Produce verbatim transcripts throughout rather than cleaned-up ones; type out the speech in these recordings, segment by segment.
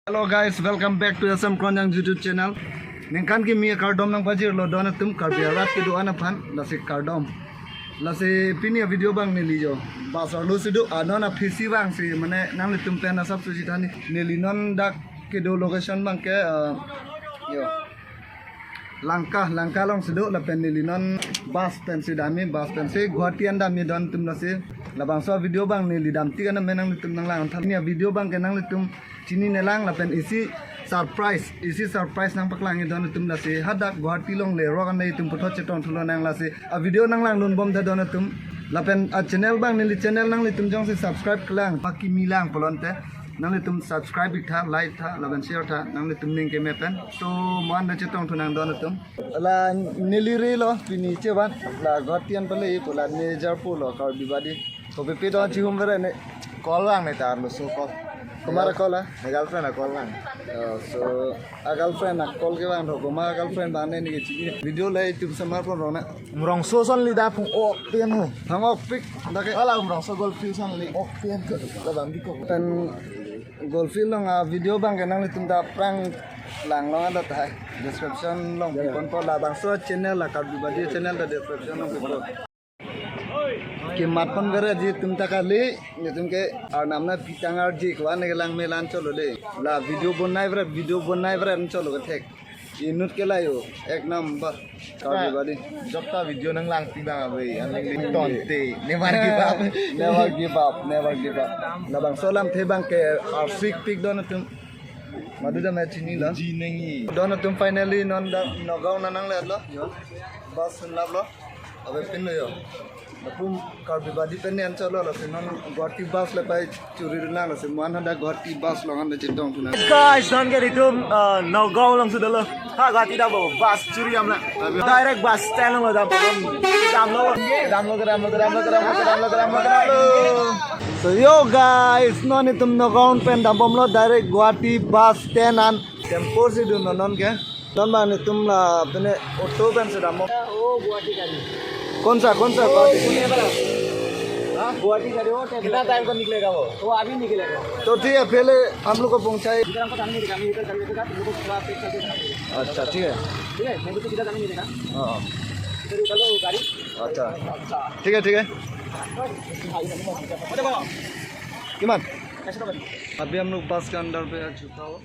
Hello guys, welcome back to S M Kronjang YouTube channel. Ningkan kimi akardom nangpajirlo don atum Karbi arat kedo-an aphan, lasi kardom. Lasi pini avideo abang neli jo bus arlo si do, ah, non aphisi abang si, mane nanglitum pen asap suji thani, neli non dak kedo location abang ke, ah, yo. Lanka, Lanka along si do, lapen neli non bus pensi damji, bus pensi Guwahati an damji don atum lasi. Labangso avideo abang neli damtik an me nanglitum nanglang tha. Pini avideo abang ke nanglitum chininelang lapen isi surprise, isi surprise nangpaklangji don atum lasi. Hadak Guwahati along lerok an itum puthot chetong thulonang lasi. Avideo nanglangdun bom tha don atum. Lapen achannel abang neli channel nanglitum jongsi subscribe klemkle, baki milang pulote nanglitum subscribe ik tha, like tha, lapen share tha, nanglitum ning keme pen. So, mo-an ta chetong thunang don atum. La neli relo, pini chevan, la Guwahati an pale, pu la ne jar pulo, Karbi body. Kopi pi don chihum vere ne. Call lang ne tar lo, so call. Komat a-call la? Ne girlfriend a-call lang. Oh, so, a-girlfriend a-call kevang tho, komat a-girlfriend abang ne neke chini. Video le itum samar pon rona. Umrongso ason le dak phung-ok pen ho. Phung-ok pik, dak ke. Hala Umrongso Golf Field ason le. Ok pen ko, labang di ko. Pen Golf Field along avideo abang ke nanglitum ta aphrang langlong an do tahai. Description along, ya, pi ponpo, labangso channel la Karbi body channel ta description along pipo. Kemat pon vere ji atum ta kali, netum ke arnam na pitang arji kwan ne lang me lan cholo de. La video bonai vere, video bonai vere cholo kethek. Inut ke layo, ek number. Karbi body. Jok ta video nanglang ti bang abe, aning ling tonte. Never give up. Never give up, never give up. Labangso alamthe abang ke arsik pik don atum. Madu ta me chinilo. Ji nangji. Don atum finally non dak Nagaon nangle lo. Yo. Bus sunlap lo. Abe pin lo yo. Lapu Karbi body pen ne an cholo, lasi non Guwahati bus le pai churi nang, lasi mo-an hadak Guwahati bus along an le chetong thunang. Guys, non ke itum, uh, Nagaon along si dolo. Ha, Guwahati dampo, bus churi damlo. Direct bus stand along dampo. Damlo, damlo, damlo, damlo, damlo, damlo, damlo. So yo guys, non itum Nagaon pen dambomlo direct Guwahati bus stand an. Tempo si do non, non ke. Non abang netum la pene auto pen si dampo. वो गुवाहाटी का नहीं। कौन सा, कौन सा वो गुवाहाटी? पुणे वाला। हाँ? गुवाहाटी का नहीं, वो टेम्पो। कितना टाइम को निकलेगा वो? वो अभी निकलेगा। तो ठीक है, पहले हम लोग को पहुंचाए। इधर हमको जाने नहीं देगा, हम इधर जाने देगा, तुम लोग को पूरा पैक करके जाना पड़ेगा। अच्छा, ठीक है। ठीक है, मेरे को तो सीधा जाने नहीं देगा। हाँ, हाँ। इधर उतार लो गाड़ी। अच्छा। अच्छा। ठीक है, ठीक है। अरे बाबा। किमान? कैसे तो बनी? अभी हम लोग बस के अंदर पे आ चुका हो।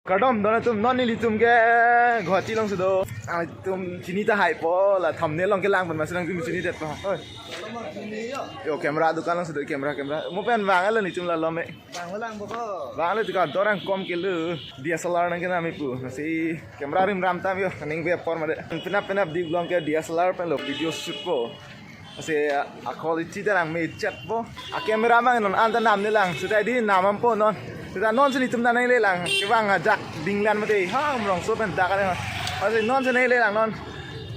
Kardom, don atum, non nelitum ke Guwahati along si do. Atum chini tahai po, la thumbnail along kelang pen masi nangtum chini det po. Oi. Yo, camera dukan along si do, camera, camera. Mo pen vanglo nelitum la lome. Vanglo lang bo ko. Vanglo ti ka dorang kom ke lo. D S L R nang ke nami pu. Masi camera rim ram tam yo, ning be por made. Penap penap di along ke D S L R pen lo video shoot po. Lasi, ah, quality ta nang me chet po. A camera abang non an ta nam ne lang. Seta di nam am po non. Seta non si netum ta nanglelang. Kevang ajak dinglan mate. Ha, Umrongso pen dak ale. Lasi non si nanglelang non.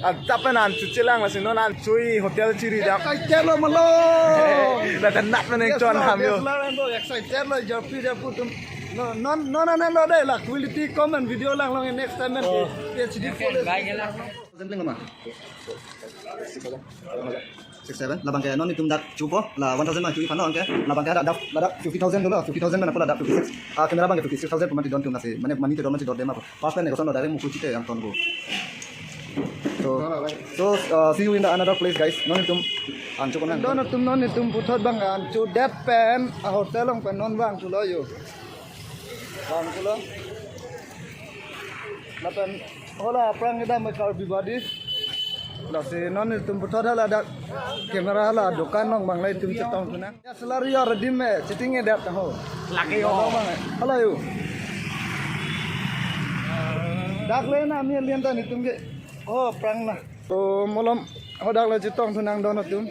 Adap pen an chuche lang, lasi non an chui hotel chiri dam. Excited lo malo. La ta nat pen chon ham yo. Excited lo, jarpi jarpu tum. No, non, non, non, lo de la quality comment video lang long next time men. Oh. H D full. Six seven, labang ke non itum dak chupo, la one thousand ma chuji pano anke, labang ke ada dak, dak fifty thousand dolo, fifty thousand mana pula dak fifty six. Ah, camera abang ke fifty six thousand pemati don tum nasi, mane money te don mati dor dema. First time ne koson lo direct muku chite yang ton go. So, so, uh, see you in the another place, guys. Non itum ancho konan. Don itum non itum puthot abang ancho det pen, a hotel along pen non vangthulo yo. Vangthulo. Lapen hala aphrang kedam Karbi body. Lasi non itum puthot hala dak camera hala dukan along abang la itum chetong thunang. Ya, salary ya ready me, chetong e dat ho. Lake yo. Hala yo. Dak le na mi lian ta netum ke. Oh, aphrang na. Oh, malom. Oh, dak le chetong thunang don atum.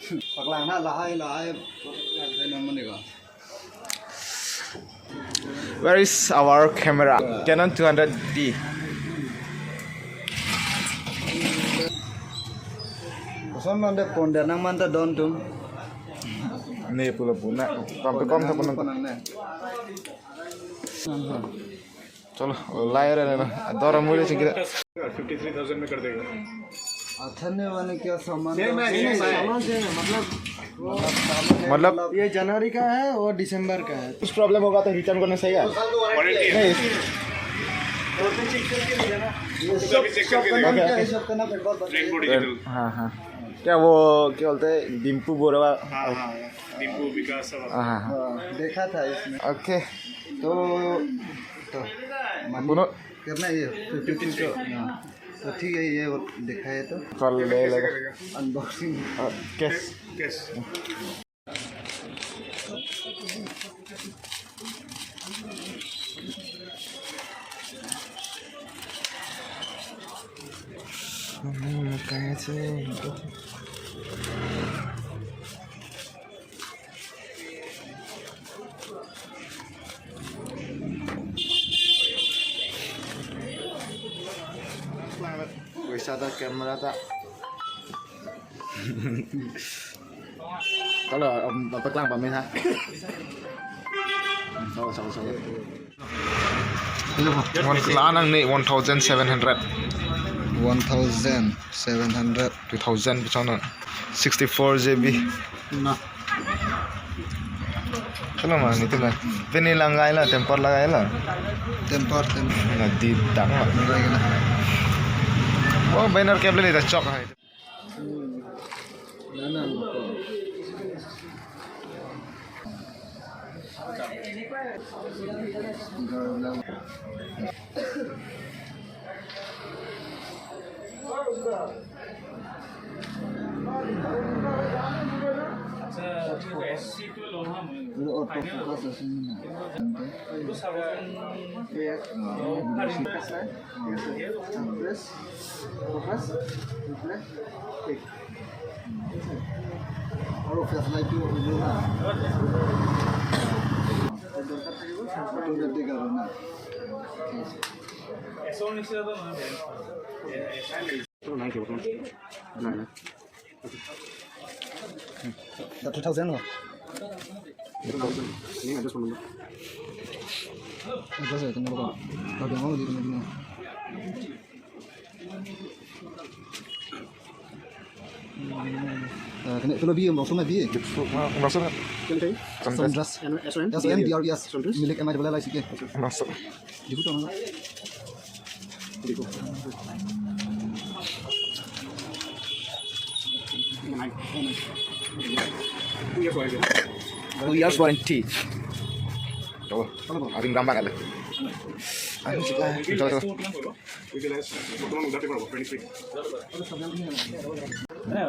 Paklang na lahai lahai. Paklang na mani ko. Where is our camera? Canon two hundred D. Koson mande phone de nang manta don tum. Ne pulo puna. Kampe kom ta puna. Nang ne. Chalo, lai re na. Dora muli singkira. Fifty three thousand में कर देगा। अच्छा नहीं माने क्या सामान? सेम है, सेम है। सामान सेम है, मतलब, मतलब, ये जनवरी का है, वो दिसंबर का है। कुछ प्रॉब्लम होगा तो रिटर्न करना सही है? वारंटी है। नहीं। ये सब चेक करके देखो। Okay, okay. ये सब करना फिर बहुत रेनबो डिजिटल। हाँ, हाँ। क्या वो, क्या बोलते हैं, डिम्पू बोरवा? हाँ, हाँ, डिम्पू विकास सब। हाँ, हाँ, हाँ। हाँ, देखा था इसमें। ओके। तो, तो, मानिए। कितना ये? Fifty three. हाँ। तो ठीक है, ये वो दिखाए तो। कल ले लेगा। अनबॉक्सिंग। हाँ, कैश। कैश। हम्म, कैसे? Paisa ta, camera ta. Kalau, um, apa kelang pamit ha? Sawa, sawa, sawa. One, la nang ne one thousand seven hundred. One thousand seven hundred. Two thousand pu channel. Sixty-four G B. Na. Chalo ma, ni tu na. Pini lang gai la, temper la gai la. Temper, temper. Na di dang la. Lagi na. Oh, banner cap le ta chok hai. Hmm. Na, na, na. আচ্ছা, ঠিক আছে। এসি তো লম হা মই। Auto focus আছে নে নাই? এইটো চাবচোন। Yes। Press, focus, replay, click। আৰু ফ্লেশ্ব লাইটটো অন কৰিলো না। দৰকাৰ থাকিব, automatic আৰু না। এছৰ নিচিনা এটা নহয়, বেয়া। নাই কি বৰ্তমান? নাই, নাই। Two thousand no? Ini ada sepuluh. Address ya, kenapa kok? Kalau dia mau di rumah. Eh, kena, kalau biar langsung aja. Langsung. Sundress. Sundress. S O N D R E S. Sundress. Milik M I double L I C K. Masuk. Di buto na. Two years warranty. Oh, aring rambang ada. Anu sih lah. Betul, betul.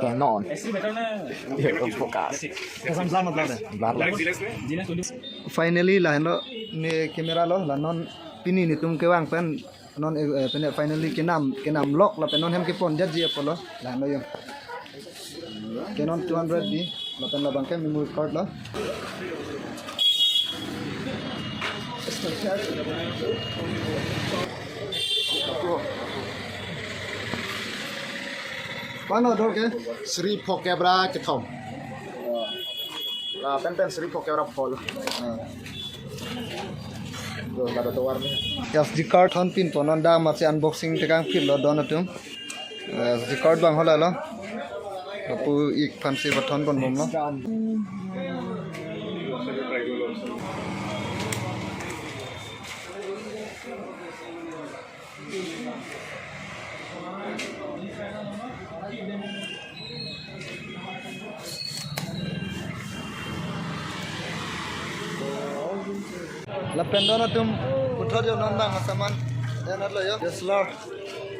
Canon. Iya, focus. Blur. Finally lahenlo ne camera lo, la non pini netum kevang pen non, eh, eh, pene finally kenam, kenam lok lapen non hem kepon jatji apotlo, lahenlo yo. Canon two hundred D, lapen labang ke memory card lo. Pano dor ke? Sri Phokebra kethom. La pen pen Sri Phokebra phol. Ah. Tuh, ada tower nih. S D card thon pinpon non dak masi unboxing tekang phitlo don atum. Eh, S D card bang halalo. Lapu ik aphansi pathon ponbomlo. Lapen don atum puthot yo non bang asaman. Don atlo yo. Yes, Lord.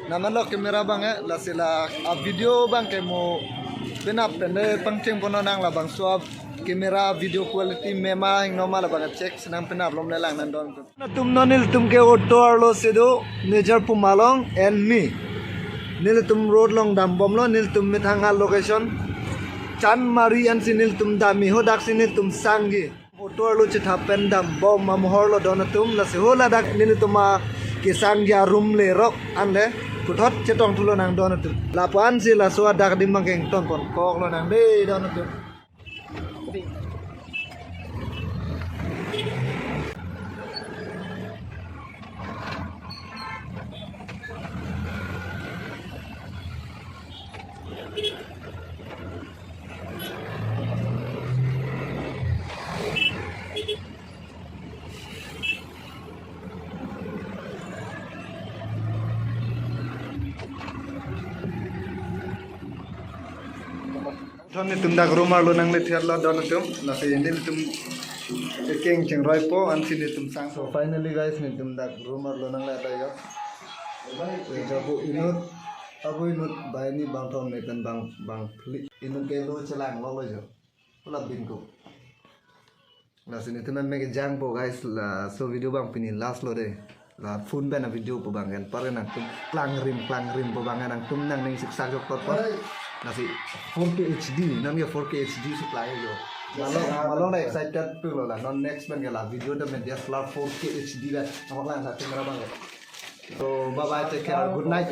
Naman lo camera bang eh, lasi la a video bang ke mo penap pen de pangcheng pono nang labangso a camera video quality mema hingno ma labang check sinang penap lom le lang nang don. Atum non nelitum ke auto arlo si do, Major Pumalong and me. Nelitum road along dambomlo, nelitum methang a location. Chanmari ansi nelitum dam-i, hadak si nelitum sangji. Auto arlo chethap pen dambom amohor lo don atum, lasi ho ladak nelitum akesangji arum le rok anle puthot chetong thu lonang don atum. Lapu-an si laso adak adim abang kengton pon kok lonang dei don atum. Thon nelitum dak room arlo nangle thiat lo don atum. Lasi nelitum keng chengroi po ansi nelitum sang. So finally guys, nelitum dak room arlo nangle ata yo. Eh, jabu inut, abu inut bai ni bang thom ne pen bang, bang phli. Inut ke lo chelang lo lo jo. Pula bin ko. Lasi nelitum an me kejang po guys, laso video abang pini last lo dei. La phone pen a video pu abang kan par nangtum klangrim klangrim pu abang nangtum nangning siksak jok tot pot. Lasi four K H D, non ke four K H D supply jo. Malong, malong na excited pu lo la. Non next pen ke la video ta media slar four K H D la. Nangkok lang sa camera abang ke. So bye bye, take care, good night.